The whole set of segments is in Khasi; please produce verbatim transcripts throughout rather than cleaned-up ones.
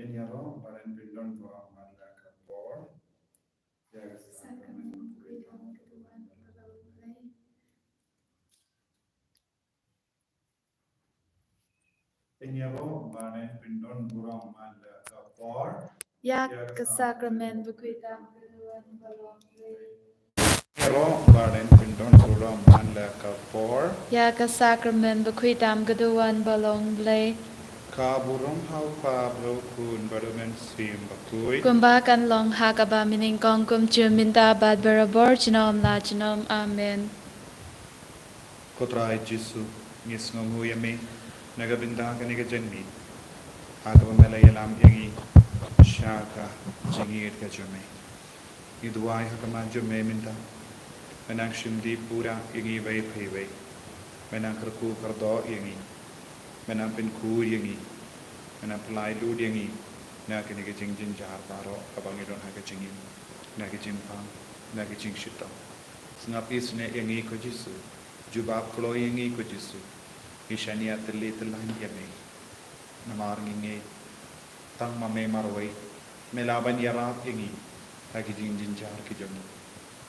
Ngin ïaroh ba ngin pyndon burom man la ka por ïa ka sakramen bakhuid tam ka duwan ba long Blei. Ngin ïaroh ba ngin pyndon burom man la ka por ïa ka sakramen bakhuid tam ka duwan ba long Blei. Ïaroh ba ngin pyndon burom man la ka por ïa ka sakramen bakhuid tam ka duwan ba long Blei. Ka burom ha u Kpa bad u Khun bad u Mynsiem Bakhuid. Kumba kan long ha kaba mynnyngkong, kumjuh mynta bad barabor junom la junom. Amen. Ko Trai Jisu, ngi sngewnguh ïa me na ka bynta kane ka janmiet, ha kaba me la ïalam ïa ngi sha ka jingïeit ka jong me. Ngi duwai ha khmat jong me mynta, me nang shim dih pura ïa ngi iwei pa iwei, me nang kyrkhu kyrdoh ïa ngi, me nang pynkhuid ïa ngi, me nang pynlait lut ïa ngi na kane ka jingjynjar baroh kaba ngi don ha ka jingim, na ka jingpang, na ka jingshitom. Sngap isynei ïa ngi ko Jisu, jubab kloi ïa ngi ko Jisu. Ngi shaniah tylli tyllan ïa me, namar ngi ngeit tang ma me marwei me lah ban ïarap ïa ngi ha ki jingjynjar ki jong ngi,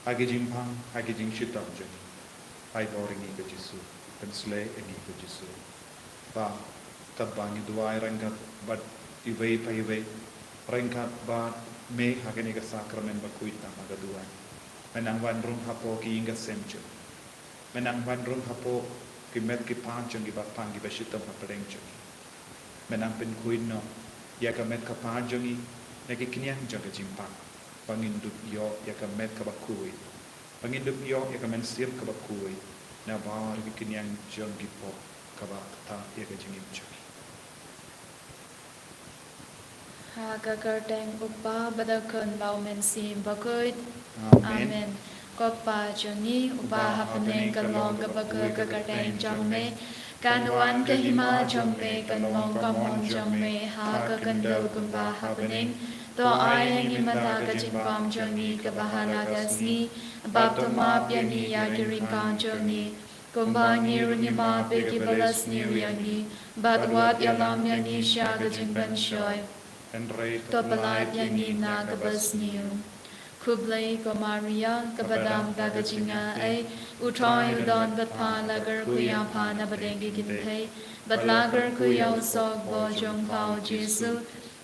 ha ki jingpang, ha ki jingshitom jong ngi. Ai bor ïa ngi ko Jisu, pynshlei ïa ngi ko Jisu. Ba katba ngi duwai ryngkat bad iwei pa iwei, ryngkat bad me ha kane ka sakramen bakhuid tam ha ka duwan, me nang wan rung hapoh ki ïing ki sem jong ngi, me nang wan rung hapoh ki met ki pat jong ngi ba pang, ki ba shitom hapdeng jong ngi. Me nang pynkhuid noh ïa ka met ka pat jong ngi na ki khñiang jong ka jingpang, ba ngin dup ïoh ïa ka met kaba khuid, ba ngin dup ïoh ïa ka mynsiem kaba khuid na baroh ki khñiang jong ki pop, kaba ktah ïa ka jingim jong ngi. Ha ka kyrteng u Kpa bad u Khun bad u Mynsiem Bakhuid. Amen. Amen. Ko Kpa jong ngi uba ha bneng, ka long kaba khuid ka kyrteng jong me. Kan wan ka hima jong me, kan long ka mon jong me ha ka khyndew kumba ha bneng. To ai ïa ngi mynta ka jingbam jong ngi kaba ha la ka sngi, bad to map ïa ngi ïa ki ryngkang jong ngi, kumba ngi ruh ngi map ïa kiba la sniew ïa ngi, bad wat ïalam ïa ngi sha ka jingpynshoi, hynrei to pyllait ïa ngi na kaba sniew. Khublei ko Maria, kaba dap da ka jingaiei, u Trai u don bad pha, la kyrkhu ïa pha na pdeng ki kynthei, bad la kyrkhu ïa u sohbor jong pha u Jisu.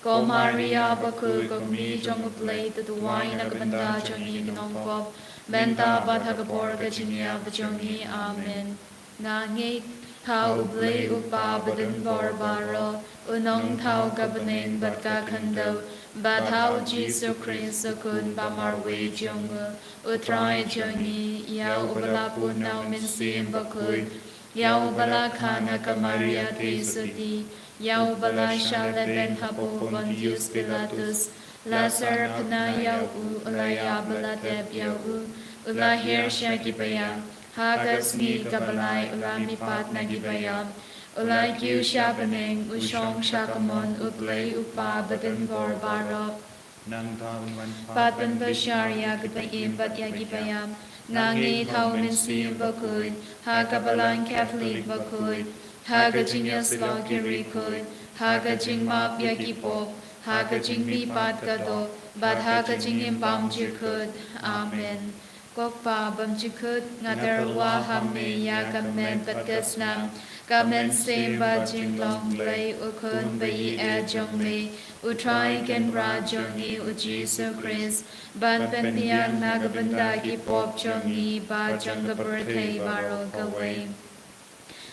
Ko Maria bakhuid, ko Kmie jong u Blei, to duwai na ka bynta jong ngi ki nongpop, mynta bad ha ka por ka jingïap jong ngi. Amen. Nga ngeit ha u Blei u Kpa badonbor baroh, u nongthaw ka bneng bad ka khyndew, bad ha u Jisu Khrist u Khun ba marwei jong u, u Trai jong ngi, ïa uba la pun na u Mynsiem Bakhuid, ïa uba la kha na ka Maria Theisotti, ïa uba la shah lehbeiñ hapoh u Pontius Pilatus, la syrphna ïa u, u la ïap bad la tep ïa u, u la hiar sha kiba ïap, ha ka sngi kaba lai u la mihpat na kiba ïap, u la kiew sha bneng, u shong sha ka mon u Blei u Kpa badonbor baroh. Nangta un wan pat ban bishar ïa kiba im bad ïa kiba ïap. Nga ngeit ha u Mynsiem Bakhuid, ha ka Balang Katholik bakhuid, ha ka jingïasyllok ki riewkhuid, ha ka jingmap ïa ki pop, ha ka jingmihpat ka doh, bad ha ka jingim bymjukut. Amen. Ko Kpa bymjukut, nga tyrwa ha me ïa ka met bad ka snam, ka mynsiem bad jinglong Blei u Khun ba ïeit jong me, u Trai Kynrad jong ngi u Jisu Khrist, ban pynbiang na ka bynta ki pop jong ngi bad jong ka pyrthei baroh kawei.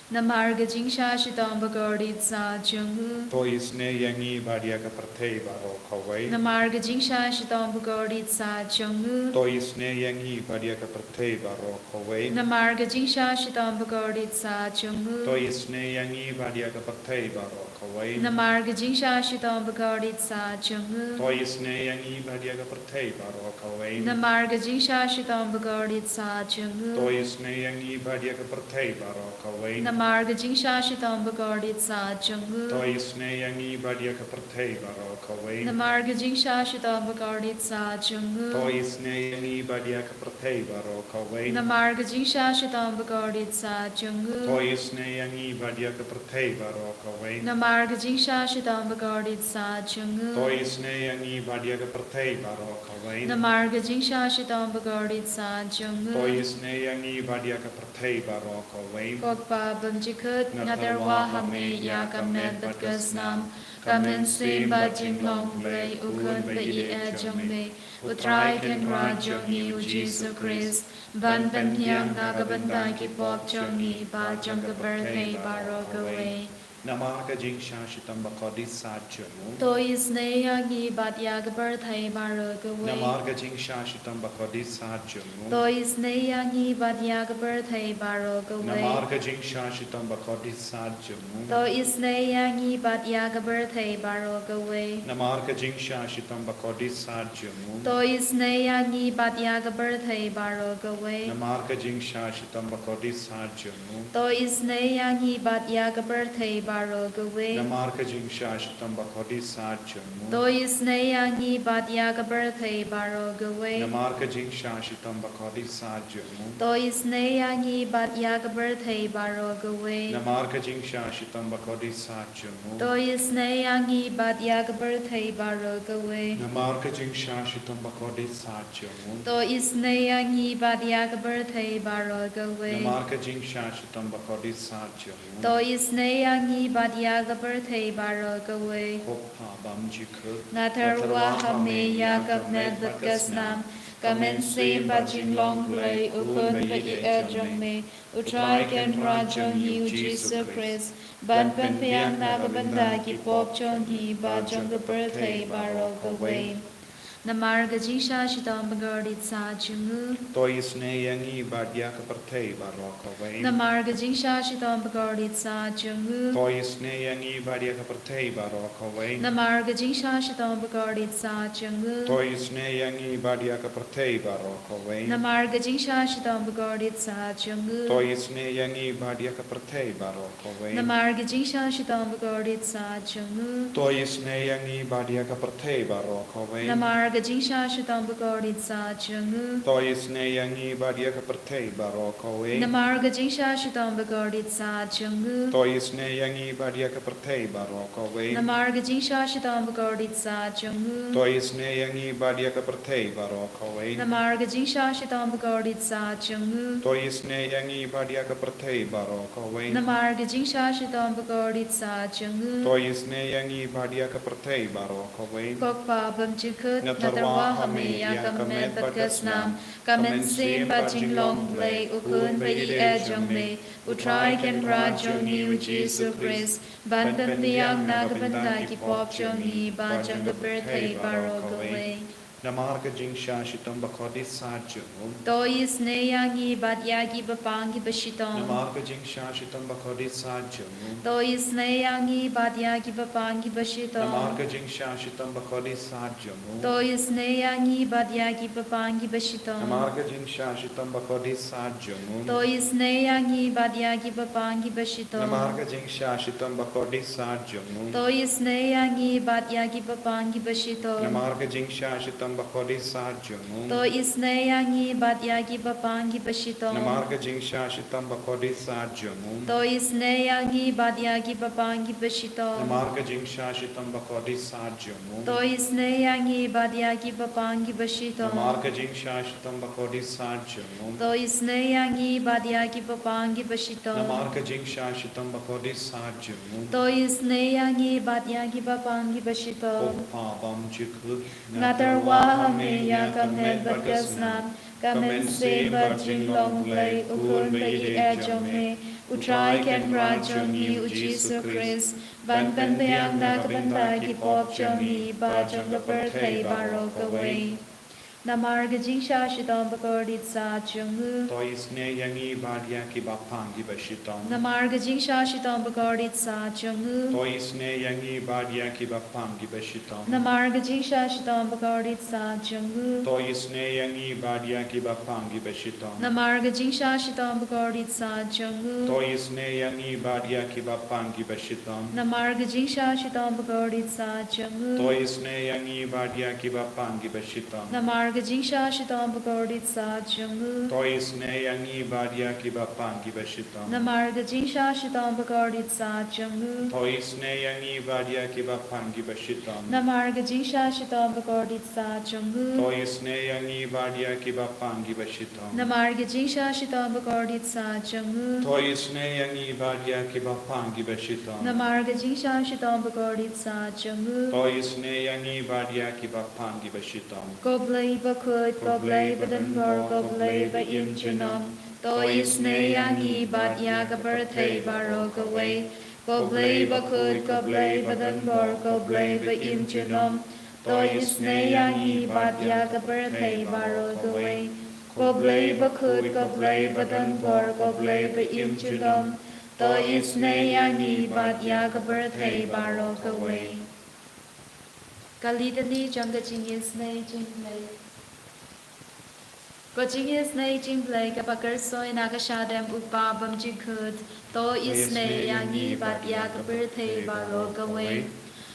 Namar ka jingshah shitom bakordit sah jong u, to isynei ïa ngi bad ïa ka pyrthei baroh kawei. Namar ka jingshah shitom bakordit sah jong u, to isynei ïa ngi bad ïa ka pyrthei baroh kawei. Namar ka jingshah shitom bakordit sah jong u, to isynei ïa ngi bad ïa ka pyrthei baroh kawei. Namar ka jingshah shitom bakordit sah jong u, to isynei ïa ngi bad ïa ka pyrthei baroh kawei. Namar ka jingshah shitom bakordit sah jong u, to isynei ïa ngi bad ïa ka pyrthei baroh kawei. Namar ka jingshah shitom bakordit sah jong u, to isynei ïa ngi bad ïa ka pyrthei baroh kawei. Namar ka jingshah shitom bakordit sah jong u, to isynei ïa ngi bad ïa ka pyrthei baroh kawei. Namar ka jingshah shitom bakordit sah jong u, to isynei ïa ngi bad ïa ka pyrthei baroh kawei. Namar Namar ka jingshah shitom ba kordit sah jong u. To isynei ïa ngi bad ïa ka pyrthei baroh kawei. Namar ka jingshah shitom ba kordit sah jong u. To isynei ïa ngi bad ïa ka pyrthei baroh kawei. Ko Kpa bymjukut, nga tyrwa ha me ïa ka met bad ka snam, ka mynsiem bad jinglong Blei, u Khun ba ïeit jong me, u Trai Kynrad jong ngi u Jisu Khrist, ban pynbiang na ka bynta ki pop jong ngi bad jong ka pyrthei baroh kawei. Namar ka jingshah shitom ba kordit sah jong u. To isynei ïa ngi bad ïa ka pyrthei baroh kawei. Namar ka jingshah shitom ba kordit sah jong u. To isynei ïa ngi bad ïa ka pyrthei baroh kawei. Namar ka jingshah shitom ba kordit sah jong u. To isynei ïa ngi bad ïa ka pyrthei baroh kawei. Namar ka jingshah shitom ba kordit sah jong u. To isynei ïa ngi bad ïa ka pyrthei baroh kawei. Namar ka jingshah shitom ba kordit sah jong u. To isynei ïa ngi bad ïa ka pyrthei baroh kawei. Namar ka jingshah shitom ba kordit sah jong u. To isynei ïa ngi bad ïa ka pyrthei baroh kawei. Namar ka jingshah shitom ba kordit sah jong u. To isynei ïa ngi bad ïa ka pyrthei baroh kawei. Namar ka jingshah shitom ba kordit sah jong u. To isynei ïa ngi bad ïa ka pyrthei baroh kawei. Namar ka jingshah shitom ba kordit sah jong u. To isynei ïa ngi bad ïa ka pyrthei baroh kawei. Namar ka jingshah shitom ba kordit sah jong u. To isynei ïa ngi bad ïa ka pyrthei baroh kawei. Ko Kpa bymjukut, nga tyrwa ha me ïa ka met bad ka snam, ka mynsiem bad jinglong Blei, u Khun ba ïeit jong me, u Trai Kynrad jong ngi u Jisu Khrist, ban pynbiang na ka bynta ki pop jong ngi bad jong ka pyrthei baroh kawei. Namar ka jingshah shitom ba kordit sah jong u. To isynei ïa ngi bad ïa ka pyrthei baroh kawei. Namar ka jingshah shitom ba kordit sah jong u. To isynei ïa ngi bad ïa ka pyrthei baroh kawei. Namar ka jingshah shitom ba kordit sah jong u. To isynei ïa ngi bad ïa ka pyrthei baroh kawei. Namar ka jingshah shitom ba kordit sah jong u. To isynei ïa ngi bad ïa ka pyrthei baroh kawei. Namar ka jingshah shitom ba kordit sah jong u. To isynei ïa ngi bad ïa ka pyrthei baroh kawei. Namar ka jingshah shitom ba kordit sah jong u. To isynei ïa ngi bad ïa ka pyrthei baroh kawei. Namar ka jingshah shitom ba kordit sah jong u. To isynei ïa ngi bad ïa ka pyrthei baroh kawei. Namar ka jingshah shitom ba kordit sah jong u. To isynei ïa ngi bad ïa ka pyrthei baroh kawei. Namar ka jingshah shitom ba kordit sah jong u. To isynei ïa ngi bad ïa ka pyrthei baroh kawei. Namar ka jingshah shitom ba kordit sah jong u. To isynei ïa ngi bad ïa ka pyrthei baroh kawei. Ko Kpa bymjukut, nga tyrwa ha me ïa ka met bad ka snam, ka mynsiem bad jinglong Blei, u Khun ba ïeit jong me, u Trai Kynrad jong ngi u Jisu Khrist, ban pynbiang na ka bynta ki pop jong ngi bad jong ka pyrthei baroh kawei. Namar ka jingshah shitom ba kordit sah jong u. To isynei ïa ngi bad ïa ki bapang ki bashitom. Namar ka jingshah shitom ba kordit sah jong u. To isynei ïa ngi bad ïa ki bapang ki bashitom. Namar ka jingshah shitom ba kordit sah jong u. To isynei ïa ngi bad ïa ki bapang ki bashitom. Namar ka jingshah shitom ba kordit sah jong u. To isynei ïa ngi bad ïa ki bapang ki bashitom. Namar ka jingshah shitom ba kordit sah jong u. To isynei ïa ngi bad ïa ki bapang ki bashitom. Namar ka jingshah shitom ba kordit sah jong u. To isynei ïa ngi bad ïa ki bapang ki bashitom. Namar ka jingshah shitom ba kordit sah jong u. To isynei ïa ngi bad ïa ki bapang ki bashitom. Namar ka jingshah shitom ba kordit sah jong u. To isynei ïa ngi bad ïa ki bapang ki bashitom. Namar ka jingshah shitom ba kordit sah jong u. To isynei ïa ngi bad ïa ki bapang ki bashitom. Namar ka jingshah shitom ba kordit sah jong u. To isynei ïa ngi bad ïa ki bapang ki bashitom. Ko Kpa bymjukut, nga tyrwa ha me ïa ka met bad ka snam, ka mynsiem bad jinglong Blei, u Khun ba ïeit jong me, u Trai Kynrad jong ngi u Jisu Khrist, ban pynbiang na ka bynta ki pop jong ngi bad jong ka pyrthei baroh kawei. Namar ka jingshah shitom ba kordit sah jong u. To isynei ïa ngi bad ïa ki bapang ki bashitom. Namar ka jingshah shitom ba kordit sah jong u. To isynei ïa ngi bad ïa ki bapang ki bashitom. Namar ka jingshah shitom ba kordit sah jong u. To isynei ïa ngi bad ïa ki bapang ki bashitom. Namar ka jingshah shitom ba kordit sah jong u. To isynei ïa ngi bad ïa ki bapang ki bashitom. Namar ka jingshah shitom ba kordit sah jong u. To isynei ïa ngi bad ïa ki bapang ki bashitom. Namar Ka jingshah shitom bakordit sah jong u. To isynei ïa ngi bad ïa kiba pang kiba shitom. Namar ka jingshah shitom bakordit sah jong u. To isynei ïa ngi bad ïa kiba pang kiba shitom. Namar ka jingshah shitom bakordit sah jong u. To isynei ïa ngi bad ïa kiba pang kiba shitom. Namar ka jingshah shitom bakordit sah jong u. To isynei ïa ngi bad ïa kiba pang kiba shitom. Namar ka jingshah shitom bakordit sah jong u. To isynei ïa ngi bad ïa kiba pang kiba shitom. Ko Blei bakhuid, ko Blei badonbor, ko Blei ba im junom. To isynei ïa ngi bad ïa ka pyrthei baroh kawei. Ko Blei bakhuid, ko Blei badonbor, ko Blei ba im junom. To isynei ïa ngi bad ïa ka pyrthei baroh kawei. Ko Blei bakhuid, ko Blei badonbor, ko Blei ba im junom. To isynei ïa ngi bad ïa ka pyrthei baroh kawei. Ka Litany jong ka jingisynei jong Blei. Ko jingisynei jong Blei kaba kyrsoi na ka shadem u Kpa bymjukut, to isynei ïa ngi bad ïa ka pyrthei baroh kawei.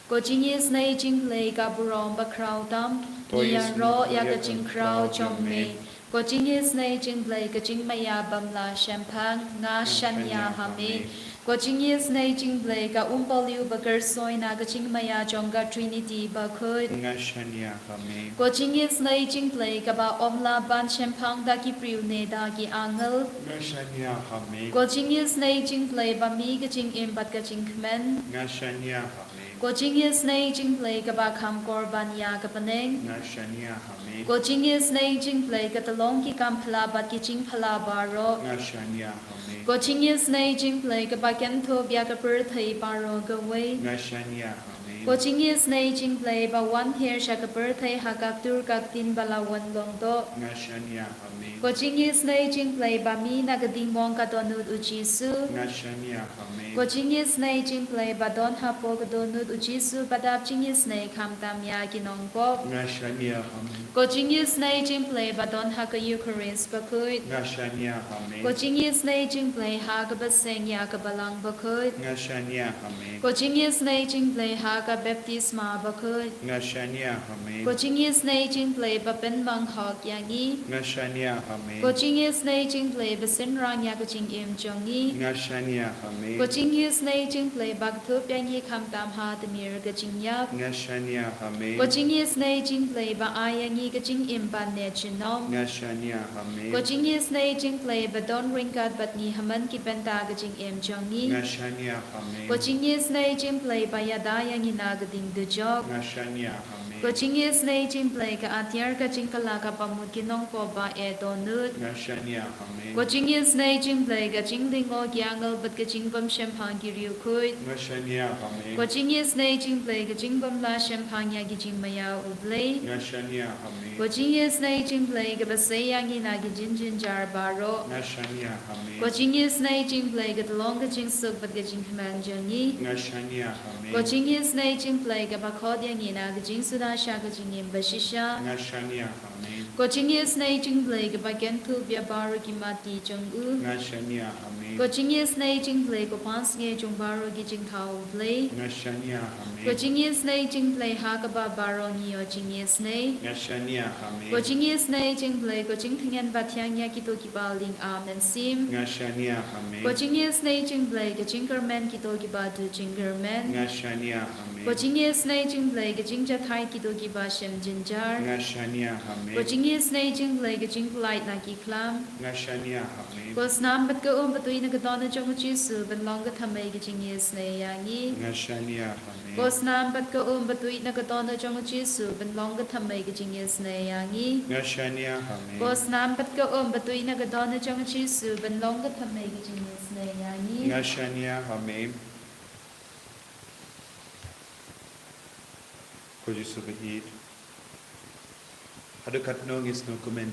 Ko jingisynei jong Blei ka burom bakhraw tam, ngi ïaroh ïa ka jingkhraw jong me. Ko jingisynei jong Blei ka jingmaïa bym lah shemphang, nga shaniah ha me. Ko jingisynei jong Blei ka umpohliew bakyrsoi na ka jingmaïa jong ka Trinity bakhuid. Nga shaniah ha me. Ko jingisynei jong Blei kaba ym lah ban shemphang da ki briew ne da ki angel. Nga shaniah ha me. Ko jingisynei jong Blei ba mih ka jingim bad ka jingkmen. Nga shaniah ha me. Ko jingisynei jong Blei kaba kham kor ban ïa ka bneng. Nga shaniah ha me. Ko jingisynei jong Blei ka tyllong ki kam phylla bad ki jingphylla baroh. Nga shaniah ha me. Ko jingisynei jong Blei kaba kynthup ïa ka pyrthei baroh kawei. Nga shaniah ha me. Ko jingisynei jong Blei ba wan hiar sha ka pyrthei ha ka ktur ka ktien ba la wan long doh. Nga shaniah ha me. Ko jingisynei jong Blei ba mih na ka dingmong ka dohnud u Jisu. Nga shaniah ha me. Ko jingisynei jong Blei ba don hapoh ka dohnud u Jisu ba dap jingisynei khamtam ïa ki nongpop. Nga shaniah ha me. Ko jingisynei jong Blei ba don ha ka Eucharist bakhuid. Nga shaniah ha me. Ko jingisynei jong Blei ha kaba seng ïa ka balang bakhuid. Nga shaniah ha me. Ko jingisynei jong Blei ha ka baptisma bakhuid. Nga shaniah ha me. Ko jingisynei jong Blei ba pynmang hok ïa ngi. Nga shaniah ha me. Ko jingisynei jong Blei ba synran ïa ka jingim jong ngi. Nga shaniah ha me. Ko jingisynei jong Blei ba kynthup ïa ngi khamtam ha tmier ka jingïap. Nga shaniah ha me. Ko jingisynei jong Blei ba ai ïa ngi ka jingim ban neh junom. Nga shaniah ha me. Ko jingisynei jong Blei ba don ryngkat bad ngi ha man ki bynta ka jingim jong ngi. Nga shaniah ha me. Ko jingisynei jong Blei ba ïada ïa ngi na ka ding dujok. Nga shaniah ha me. Ko jingisynei jong Blei ka atiar ka jingkylla kaba mut ki nongpop ba eh dohnud. Nga shaniah ha me. Ko jingisynei jong Blei ka jinglyngngoh ki angel bad ka jingbymshemphang ki riewkhuid. Nga shaniah ha me. Ko jingisynei jong Blei ka jingbymlah shemphang ïa ki jingmaïa u Blei. Nga shaniah ha me. Ko jingisynei jong Blei kaba sei ïa ngi na ki jingjynjar baroh. Nga shaniah ha me. Ko jingisynei jong Blei ka tyllong ka jingsuk bad ka jingkmen jong ngi. Nga shaniah ha me. Ko jingisynei jong Blei kaba khot ïa ngi na ka jingsuda sha ka jingim bashisha. Nga shaniah ha me. Ko jingisynei jong Blei kaba kynthup ïa baroh ki mat ki jong u. Nga shaniah ha me. Ko jingisynei jong Blei ko pansngiat jong baroh ki jingthaw u Blei. Nga shaniah ha me. Ko jingisynei jong Blei ha kaba baroh ngi ïoh jingisynei. Nga shaniah ha me. Ko jingisynei jong Blei ko jingtngen ba thiang ïa kito kiba ling, amen, sim. Nga shaniah ha me. Ko jingisynei jong Blei ka jingkyrmen kito kiba duh jingkyrmen. Nga shaniah ha me. Ko jingisynei jong Blei ka jingjahthait kito kiba shem jynjar. Nga shaniah ha me. Ko jingisynei jong Blei ka jingpyllait na ki khlam. Nga shaniah ha me. Ko snam bad ka um batuid na ka dohnud jong u Jisu ban long ka thymmei ka jingisynei ïa ngi. Nga shaniah ha me. Ko snam bad ka um batuid na ka dohnud jong u Jisu ban long ka thymmei ka jingisynei ïa ngi. Nga shaniah ha me. Ko snam bad ka um batuid na ka dohnud jong u Jisu ban long ka thymmei ka jingisynei ïa ngi. Nga shaniah ha me. Ko Jisu ba ïeit, haduh katno ngi sngewkmen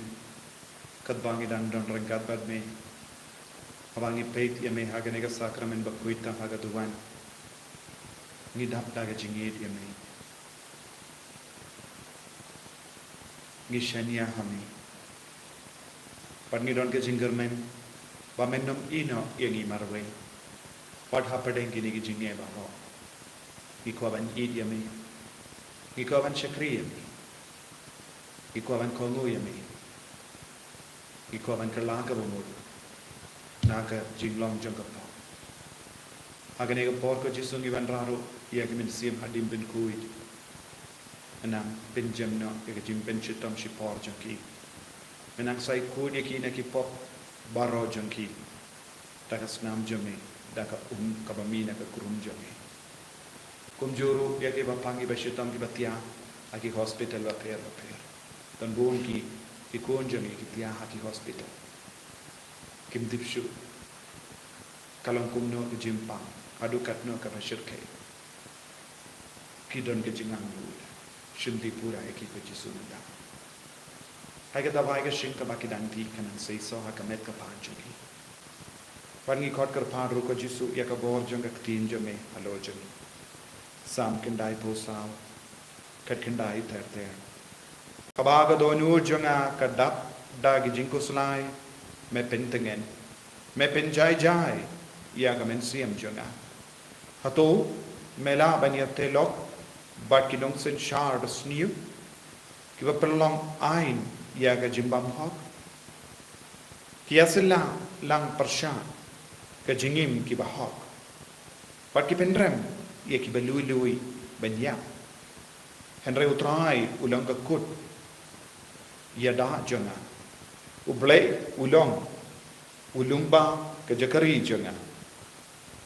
katba ngi dang don ryngkat bad me? Haba ngi peit ïa me ha kane ka sakramen bakhuid tang ha ka duwan, ngi dap da ka jingïeit ïa me. Ngi shaniah ha me. Bad ngi don ka jingkyrmen ba men nym ïehnoh ïa ngi marwei. Bad hapdeng kine ki jingeh baroh, ngi kwah ban ïeit ïa me. Ngi kwah ban shakri ïa me. Ngi kwah ban kohnguh ïa me. Ngi kwah ban kylla ka bamut na ka jinglong jong ka pop. Ha kane ka por ko Jisu ngi wanrah ruh ïa ki mynsiem hadien ban khuid. Men nang pynjem noh ïa ka jingpynshitom shipor jong ki. Men nang sa ïakhuid ïa ki na ki pop baroh jong ki. Da ka snam jong me, da ka um kaba mih na ka khun jong me. Kumjuh ruh ïa kiba pang kiba shitom kiba thiah ha ki hospital bapher bapher. Don bun ki, ki khun jong me ki thiah ha ki hospital. Kim tip shuh ka long kumno ka jingpang, haduh katno kaba shyrkhei. Ki don ka jingangnud, shim dih pura ïa ki ko Jisu mynta. Ai ka dawai ka shing kaba ki dang dih kan nang seisoh ha ka met ka phad jong ki. Wat ngi khot kyrpad ruh ko Jisu ïa ka bor jong ka ktien jong me halor jong ngi. Salm khyndai phew saw, khatkhyndai ter ter. Haba ka dohnud jong nga ka dap da ki jingkhuslai, me pyntngen, me pynjai jai ïa ka mynsiem jong nga. Hato me lah ban ïatylli lok bad ki nongsynshar basniew, kiba pynlong ain ïa ka jingbymhok? Ki ïasylla lang pyrshah ka jingim kiba hok, bad ki pynrem ïa kiba lui lui ban ïap. Hynrei U Trai u long ka kut ïada jong nga. U Blei u long u lyngba ka jaka ri jong nga.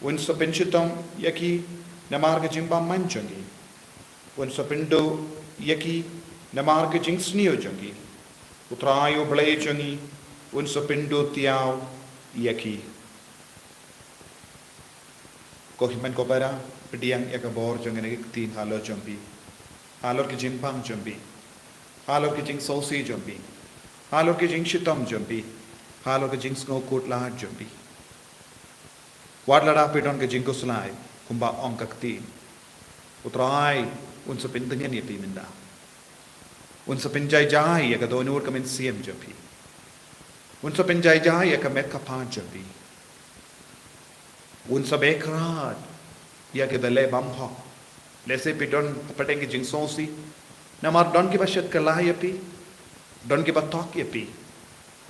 Un sa pynshitom ïa ki namar ka jingbymman jong ki. Un sa pynduh ïa ki namar ka jingsniew jong ki. U Trai U Blei jong ngi un sa pynduh tiaw ïa ki. Ko hynmen ko para, pdiang ïa ka bor jong kane ka ktien halor jong phi, halor ka jingpang jong phi, halor ka jingsngewsih jong phi, halor ka jingshitom jong phi, halor ka jingsngewkhuslai jong phi. Wat lada phi don ka jingkhuslai, kumba ong ka ktien, U Trai un sa pyntngen ïa phi mynta. Un sa pynjai jai ïa ka dohnud ka mynsiem jong phi. Un sa pynjai jai ïa ka met ka phad jong phi. Un sa beh krad ïa kiba leh bymhok. Lehse phi don hapdeng ki jingsngewsih, namar don kiba shet kylla ïa phi, don kiba thok ïa phi,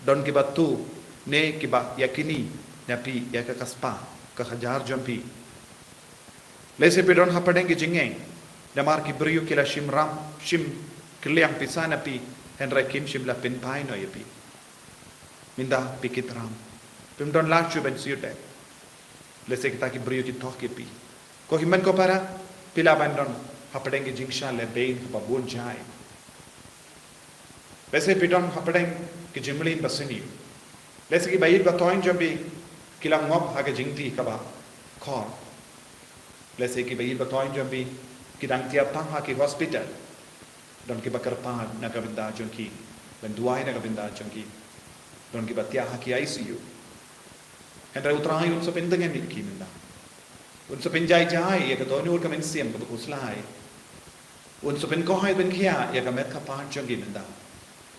don kiba tuh ne kiba ïakynduh na phi ïa ka kyrpang ka hajar jong phi. Lehse phi don hapdeng ki jingeh, namar ki briew ki la shim ram, shim kylliang pisa na phi, hynrei kim shym la pynphai noh ïa phi. Mynta phi kit ram, phim don lad shuh ban siew dep. Lehse kita ki briew ki thok ïa phi. Ko hynmen ko para, phi lah ban don hapdeng ki jingshah lehbeiñ kaba bun jait. Lehse phi don hapdeng ki jingmlien basniew. Lehse kiba ïeit ba thoiñ jong phi ki la ngop ha ka jingdih kaba khor. Lehse kiba ïeit ba thoiñ jong phi ki dang thiah tang ha ki hospital. Don kiba kyrpad na ka bynta jong ki, ban duwai na ka bynta jong ki. Don kiba thiah ha ki I C U. Hynrei U Trai un sa pyntngen ïa ki mynta. Un sa pynjai jai ïa ka dohnud ka mynsiem kaba khuslai. Un sa pynkohai pynkhiah ïa ka met ka phad jong ki mynta.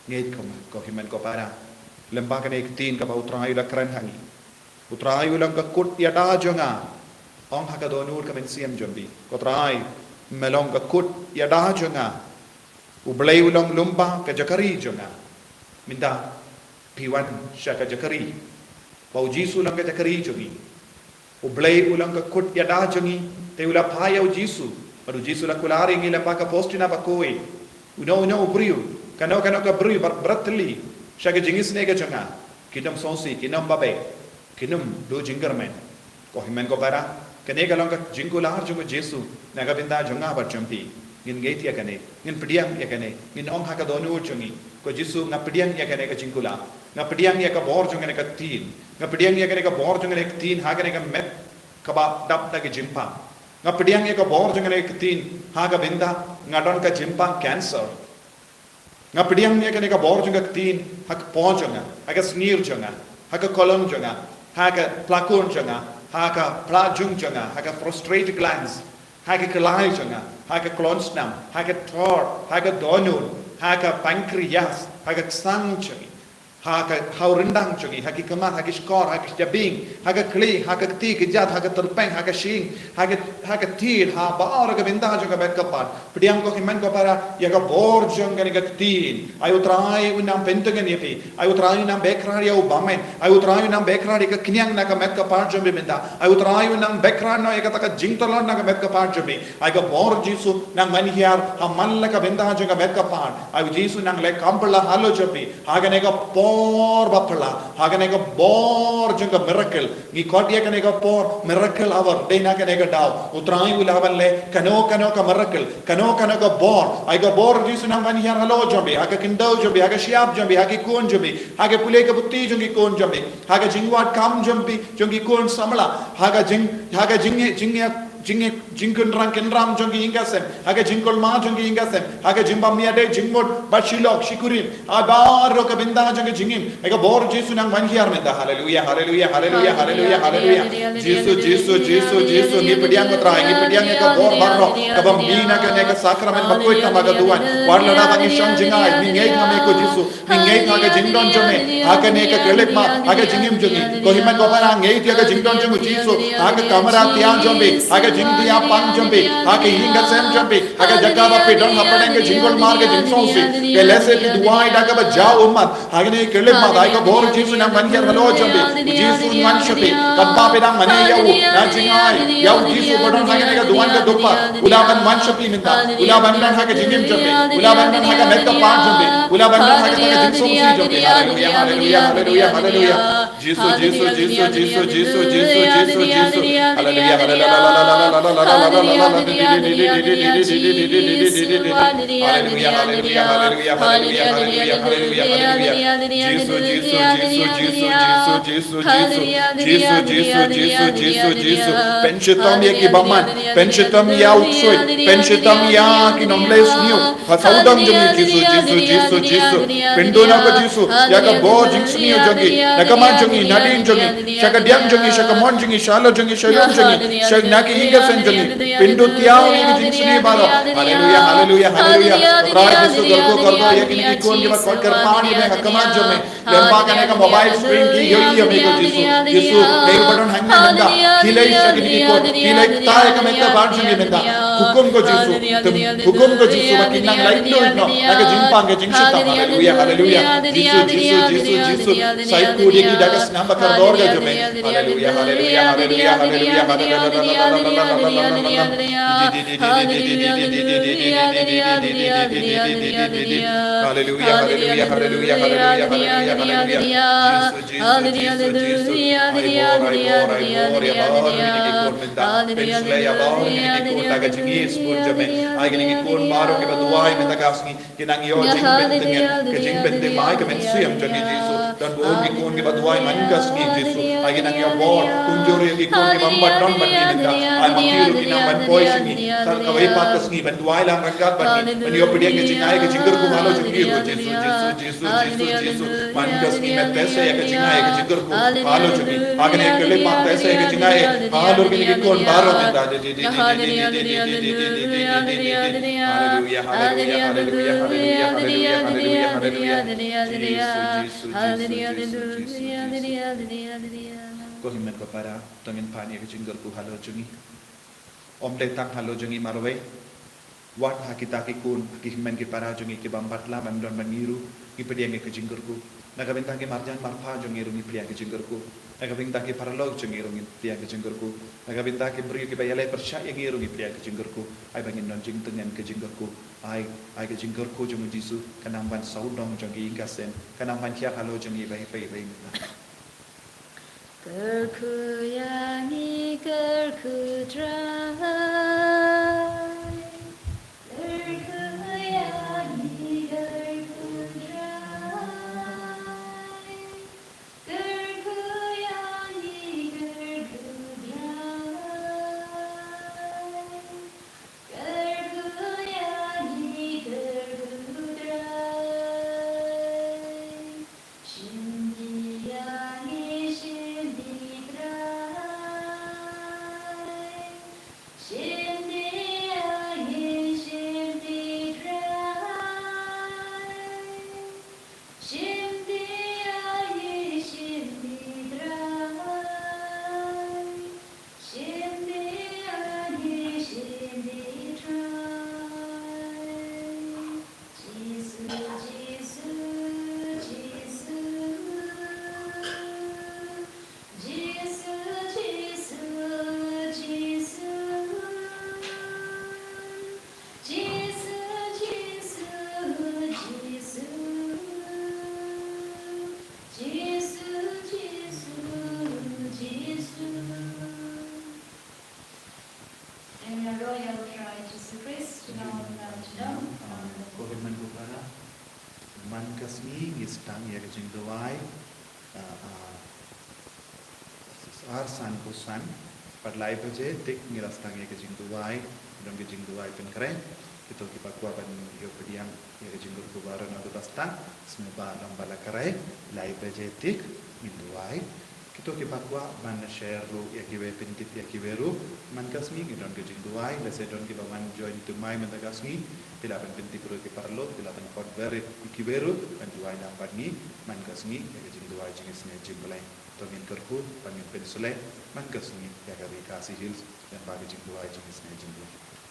Ngeit ko, ko hynmen ko para, lyngba kane ka ktien kaba U Trai u la kren ha ngi. U Trai u long ka kut ïada jong nga. Ong ha ka dohnud ka mynsiem jong phi, ko Trai, me long ka kut ïada jong nga. U Blei u long lyngba ka jaka ri jong nga. Mynta phi wan sha ka jaka ri, ba U Jisu u long ka jaka ri jong ngi. U Blei u long ka kut ïada jong ngi, te u la phai ïa U Jisu. Bad U Jisu u la kular ïa ngi lyngba ka Postina bakhuid. Uno uno u briew, kano kano ka briew ba bret thylli sha ka jingisynei ka jong nga, kin ym sngewsih, kin ym babe, kin ym duh jingkyrmen. Ko hynmen ko para, kane ka long ka jingkular jong U Jisu na ka bynta jong nga bad jong phi. Ngin ngeit ïa kane, ngin pdiang ïa kane, ngin ong ha ka dohnud jong ngi, ko Jisu, nga pdiang ïa kane ka jingkular. Nga pdiang ïa ka bor jong kane ka ktien. Nga pdiang ïa kane ka bor jong kane ka ktien ha kane ka met kaba dap da ka jingpang. Nga pdiang ïa ka bor jong kane ka ktien ha ka bynta nga don ka jingpang cancer. Nga pdiang ïa kane ka bor jong ka ktien ha ka paw jong nga, ha ka snier jong nga, ha ka colon jong nga, ha ka pla khun jong nga, ha ka pla jung jong nga, ha ka prostate glands, ha ka khlai jong nga, ha ka khlon snam, ha ka thor, ha ka dohnud, ha ka pancreas, ha ka ksang jong ngi. Ha ka, ha u ryndang jong ngi, ha ki kmar, ha ki shkor, ha ki jabieng, ha ka khlieh, ha ka kti, ki jait, ha ka tyrpeng, ha ka shyieng, ha ka, ha ka tied, ha baroh ka bynta jong ka met ka phad. Pdiang ko hynmen ko para, ïa ka bor jong kane ka ktien. Ai U Trai un nang pyntngen ïa phi. Ai U Trai un nang bakhlad ïa u bymman. Ai U Trai un nang bakhlad ïa ka khñiang na ka met ka phad jong phi mynta. Ai U Trai un nang bakhlad noh ïa kata ka jingtlot na ka met ka phad jong phi. Ai ka bor Jisu nang mane hiar ha man la ka bynta jong ka met ka phad. Ai U Jisu nang leh kam pala halor jong phi. Ha kane ka por ba pala, ha kane ka bor jong ka miracle. Ngi khot ïa kane ka por miracle hour, dei na kane ka daw U Trai u lah ban leh kano kano ka miracle, kano kano ka bor. Ai ka bor Jisu nang ban hiar halor jong phi, ha ka khyndew jong phi, ha ka shyiap jong phi, ha ki khun jong phi, ha ka pule ka puthi jong ki khun jong phi, ha ka jingwad kam jong phi, jong ki khun samla, ha ka jing, ha ka jing, jing, jing, jingkynrang kynram jong ki ïing ki sem, ha ka jingkulmar jong ki ïing ki sem, ha ka jingbym ïadei jingmut bad shi lok shi kurim, ha baroh ka bynta jong ka jingim, ha ka bor Jisu nang ban hiar mynta. Haleluya, haleluya, haleluya, haleluya, haleluya. Jisu, Jisu, Jisu, Jisu, ngi pdiang ko Trai, ngi pdiang ïa ka bor baroh kaba mih na kane ka sakramen bakhuid tang ba ka duwan. Wat lada ba ngi shong jngai, ngi ngeit ha me ko Jisu. Ngi ngeit ha ka jingdon jong me ha kane ka khyllipmat ha ka jingim jong ngi. Ko hynmen ko para, ngeit ha ka jingdon jong u Jisu ha ka kamra thiang jong phi, ha ka jingthiah pang jong phi, ha ka ïing ka sem jong phi, ha ka jaka ba phi don hapdeng ka jingkulmar ka jingsngewsih. Te lehse phi duwai da kaba jaw ummat ha kane ka khyllipmat, ai ka bor Jisu nang ban hiar halor jong phi. U Jisu un wan sha phi. Katba phi dang mane ïa u na jngai, ïa u Jisu ba don ha kane ka duwan ka dukpar, u lah ban wan sha phi mynta. U lah ban don ha ka jingim jong phi. U lah ban don ha ka met ka phad jong phi. U lah ban don ha ka, ha ka jingsngewsih jong phi. Haleluya, haleluya, haleluya, haleluya. Jisu, Jisu, Jisu, Jisu, Jisu, Jisu, Jisu, Jisu. Haleluya, haleluya, haleluya, haleluya. Haleluya, haleluya, haleluya, haleluya, haleluya, haleluya. Jisu, Jisu, Jisu, Jisu, Jisu, Jisu, Jisu. Jisu, Jisu, Jisu, Jisu, Jisu. Pynshitom ïa ki bymman. Pynshitom ïa u ksuid. Pynshitom ïa ki nongleh sniew. Ha sawdong jong ngi Jisu, Jisu, Jisu, Jisu. Pynduh noh ko Jisu ïa ka bor jingsniew jong ngi, na ka mat jong ngi, nadien jong ngi, sha ka diang jong ngi, sha ka mon jong ngi, sha lor jong ngi, sha lum jong ngi, sha na ki ïing ka sem jong ngi. Pynduh thiaw ïa ki jingsniew baroh. Haleluya, haleluya, haleluya. Trai Jisu, kyrkhu, kyrkhu ïa kine ki khun kiba koit kyrpad ïa me ha ka mat jong me. Lem bad kane ka mobile screen ki ïohi ïa me ko Jisu. Jisu, me uba don hangne mynta. Khie leit sha kine ki khun, khie leit kata ïa ka met ka phad jong ki mynta. Hukum ko Jisu. Te hukum ko Jisu ba kin nang laitluid noh na ka jingpang ka jingshitom. Haleluya, haleluya. Jisu, Jisu, Jisu, Jisu. Sa ïakut ïa ngi da ka snam ba kordor ka jong me. Haleluya, haleluya, haleluya, haleluya, haleluya. Haleluya, haleluya, haleluya, haleluya, haleluya, haleluya. Jisu, Jisu, Jisu, Jisu. Ai bor, ai bor, ai bor, ïa bor kine ki khun mynta. Pynshlei ïa bor kine ki khun da ka jingïeit sbun jong me. Ai kine ki khun baroh kiba duwai mynta ka sngi. Ki nang ïoh jingpyntngen, ka jingpyntngen mai ka mynsiem jong ngi Jisu. Don bun ki khun kiba duwai man ka sngi Jisu. Ai ki nang ïoh bor, kumjuh ruh ki khun kiba ym pat don bad ngi mynta. Ai ma ki ruh ki nang ban poi sha ngi. Sa kawei pat ka sngi ban duwai lang ryngkat bad ngi. Ban ïoh pdiang ka jingai ka jingkyrkhu halor jong ngi ruh Jisu, Jisu, Jisu, Jisu, Jisu. Man ka sngi me test ïa ka jingai ka jingkyrkhu halor jong ngi. Ha kane ka lip man test ïa ka jingai halor kine ki khun baroh mynta. Haleluya, haleluya, haleluya, haleluya, haleluya, haleluya, haleluya. Jisu, Jisu, Jisu, Jisu, Jisu, Jisu. Ko hynmen ko para, to ngin pan ïa ka jingkyrkhu halor jong ngi. Ym dei tang halor jong ngi marwei. Wat ha kita ki khun, ki hynmen ki para jong ngi kiba ym pat lah ban don bad ngi ruh, ngi pdiang ïa ka jingkyrkhu. Na ka bynta ki marjan marpa jong ngi ruh ngi pdiang ïa ka jingkyrkhu. Na ka bynta ki paralok jong ngi ruh ngi pdiang ïa ka jingkyrkhu. Na ka bynta ki briew kiba ïaleh pyrshah ïa ngi ruh ngi pdiang ïa ka jingkyrkhu. Ai ba ngin don jingtngen ka jingkyrkhu. Ai, ai ka jingkyrkhu jong u Jisu ka nang ban sawdong jong ki ïing ka sem, ka nang ban hiar halor jong ngi bad bad bad. Kyrkhu ïa ngi, kyrkhu Trai. Kyrkhu ïa ngi, kyrkhu Trai. Kyrkhu ïa ngi, kyrkhu Trai. Kyrkhu ïa ngi, kyrkhu Trai. Shim ïa ngi, shim Trai. ïa ka jingduwai, ah, ah, ar san phew san, bad lai baje tik ngi la sdang ïa ka jingduwai, don ka jingduwai pynkhreh. Kito kiba kwah ban ïoh pdiang ïa ka jingkyrkhu baroh naduh ba start, sngewbha lem ba la khreh, lai baje tik ngin duwai. Kito kiba kwah ban share ruh ïa kiwei, pyntip ïa kiwei ruh, man ka sngi ngi don ka jingduwai. Lehse don kiba wan join thymmai mynta ka sngi, phi lah ban pyntip ruh ïa ki paralok, phi lah ban khot ïa kiwei ruh ban duwai lang bad ngi man ka sngi ïa ka jingduwai jingisynei jingpyllait. To ngin kyrkhu bad ngin pynsleh man ka sngi ïa ka Ri Khasi Hills lyngba ka jingduwai jingisynei jingpyllait.